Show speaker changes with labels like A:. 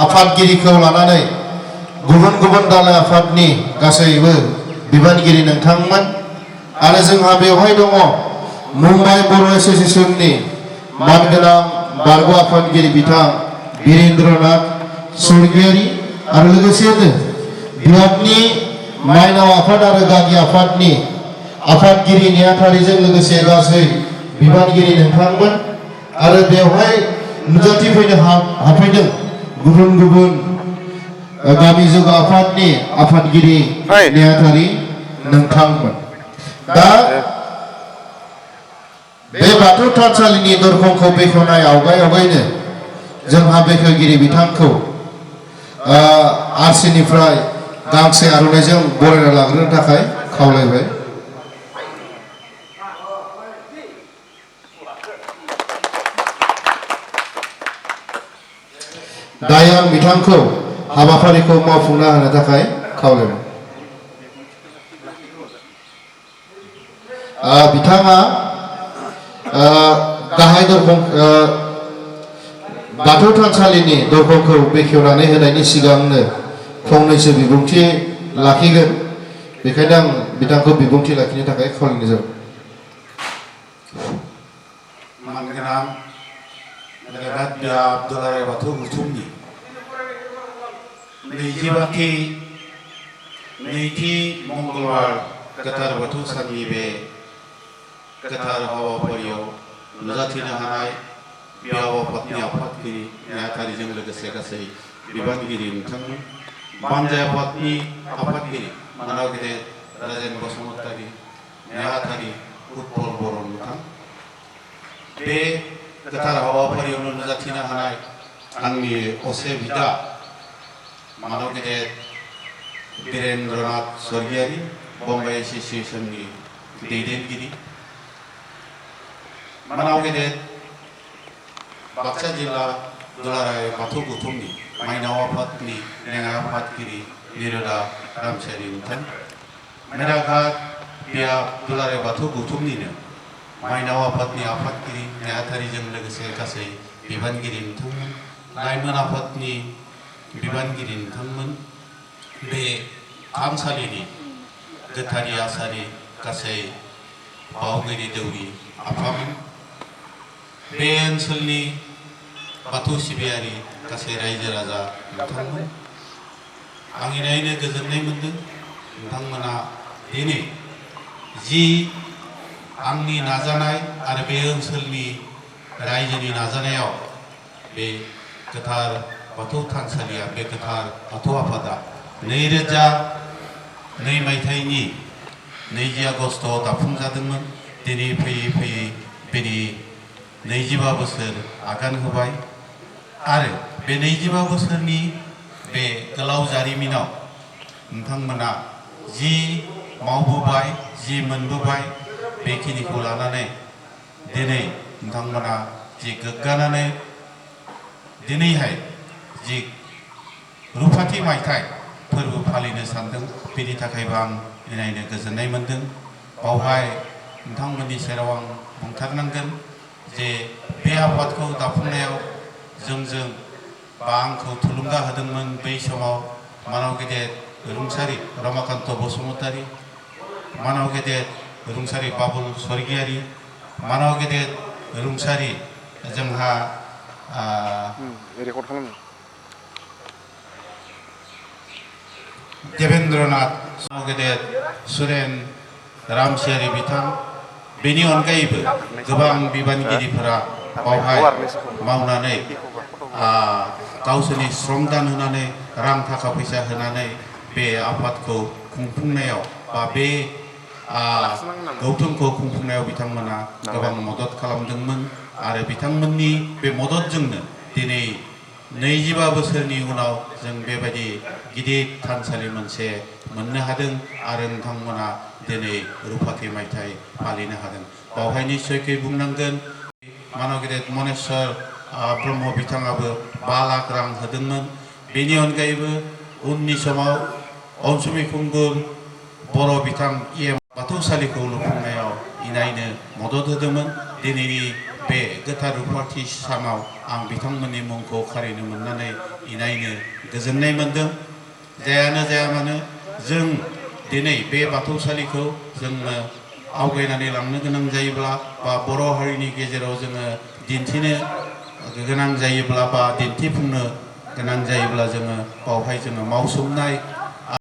A: आफादगिरिखौ लानानै गुबुन गुबुन दालाइ आफादनि गासैबो बिबानगिरि नोंथांमोन आरो जोंहा बेवहाय दङ मुम्बाइ बर' एस'सिएशननि मानगोनां बारग' आफादगिरि बिथां वीरेन्द्रनाथ स्वर्गियारि आरो लोगोसेनो बिभागनि माइनाव आफाद आरो गागि आफादनि आफादगिरि नेहाथारिजों लोगोसे गासै बिबानगिरि नोंथांमोन आरो बेवहाय नुजाथिफैनो हाफैदों गुबुन गुबुन गामि जौगा आफादनि आफादगिरि नेहाथारि नोंथांमोन। दा बे बाथौ थानसालिनि दरखंखौ बेखेवनाय आवगायनो जोंहा बेखेवगिरि बिथांखौ आरसिनिफ्राय गांसे आर'नाइजों बरायना लाग्रोनो थाखाय खावलायबाय। दायो आं बिथांखौ हाबाफारिखौ मावफुंना होनो थाखाय खावलायबाय। बिथाङा गाहाय दरखं बाथौ थानसालिनि दरखंखौ बेखेवनानै होनायनि सिगांनो फंनैसो बिबुंथि लाखिगोन। बेखायनो आं बिथांखौ बिबुंथि लाखिनो थाखाय खावलायनाय जाबाय।
B: मानगोनां नोगोरारि बियाब दुलाराय बाथौ गौथुमनि नैथि मंगलबार गोथार बाथौ साननि बे गोथार हाबाफारियाव नुजाथिनो हानाय बियाब आफादनि आफादगिरि नेहाथारिजों लोगोसे गासै बिबानगिरि नोंथांमोन, बानजाय आफादनि आफादगिरि मानाव गेदेर राजेन बसुमतारी नेहाथारि उत्पल बर' नोंथां, बे गोथार हाबाफारियावनो नुजाथिनो हानाय आंनि असे बिदा मानाव गेदेर वीरेन्द्रनाथ स्वर्गियारि बम्बाइ एस'सिएशननि दैदेनगिरि, मानाव गेदेर बाक्सा जिल्ला दुलाराय बाथौ गौथुमनि माइनाव आफादनि लेङाइ आफादगिरि निरोदा रामसियारि नोंथां, मेराघाट बियाब दुलाराय बाथौ गौथुमनिनो माइनाव आफादनि आफादगिरि नेहाथारिजों लोगोसे गासै बिबानगिरि नोंथांमोन, लाइमोन आफादनि बिबानगिरि नोंथांमोन, बे थानसालिनि गोथारि आसारि गासै बावगिरि दौरि आफामोन, बे ओनसोलनि बाथौ सिबियारि गासै रायजो राजा नोंथांमोन, आं इनायनो गोजोननाय मोनदों नोंथांमोना दिनै जि आंनि नाजानाय आरो बे ओनसोलनि रायजोनि नाजानायाव बे गोथार बाथौ थानसालिया, बे गोथार बाथौ आफादा 2002 मायथाइनि 20 आगस्टआव दाफुंजादोंमोन। दिनै फैयै फैयै बेनि 25 बोसोर आगान होबाय आरो बे 25 बोसोरनि बे गोलाव जारिमिनाव नोंथांमोना जि मावबोबाय, जि मोनबोबाय, बेखिनिखौ लानानै दिनै नोंथांमोना जि गोग्गानानै दिनैहाय जि रुफाथि मायथाइ फोरबो फालिनो सानदों, बेनि थाखायबो आं इनायनो गोजोननाय मोनदों। बावहाय नोंथांमोननि सेराव आं बुंथारनांगोन जे बे आफादखौ दाफुंनायाव जोंजों बा आंखौ थुलुंगा होदोंमोन बै समाव मानाव गेदेर रुंसारि रमाकान्त बसुमतारी, मानाव गेदेर रुंसारि बाबुल स्वर्गियारि, मानाव गेदेर रुंसारि जोंहा देवेन्द्रनाथ, गेदेर सुरेन रामसियारि बिथां, बेनि अनगायैबो गोबां बिबानगिरिफोरा बावहाय मावनानै गावसोरनि श्रमदान होनानै रां थाखा फैसा होनानै बे आफादखौ खुंफुंनायाव बा बे गौथुमखौ खुंफुंनायाव बिथांमोना गोबां मदद खालामदोंमोन आरो बिथांमोननि बे मददजोंनो दिनै 25 बोसोरनि उनाव जों बेबायदि गिदिर थानसालि मोनसे मोननो हादों आरो नोंथांमोना दिनै रुफाथि मायथाइ फालिनो हादों। बावहाय निस्सयकै बुंनांगोन मानाव गेदेर मनेस्वर ब्रह्म बिथाङाबो 5 लाख रां होदोंमोन। बेनि अनगायैबो उननि समाव अनसुमै खुंगुर बर' बिथां बाथौसालिखौ लुफुंनायाव इनायनो मदद होदोंमोन। दिनैनि बे गोथार रुफाथि सानाव आं बिथांमोननि मुंखौ खारिनो मोननानै इनायनो गोजोननाय मोन्दों। जायानो जाया मानो जों दिनै बे बाथौसालिखौ जोङो आवगायनानै लांनो गोनां जायोब्ला बा बर' हारिनि गेजेराव जोङो दिन्थिनो गोनां जायोब्ला बा दिन्थिफुंनो गोनां जायोब्ला जोङो बावहाय जोङो मावसोमनाय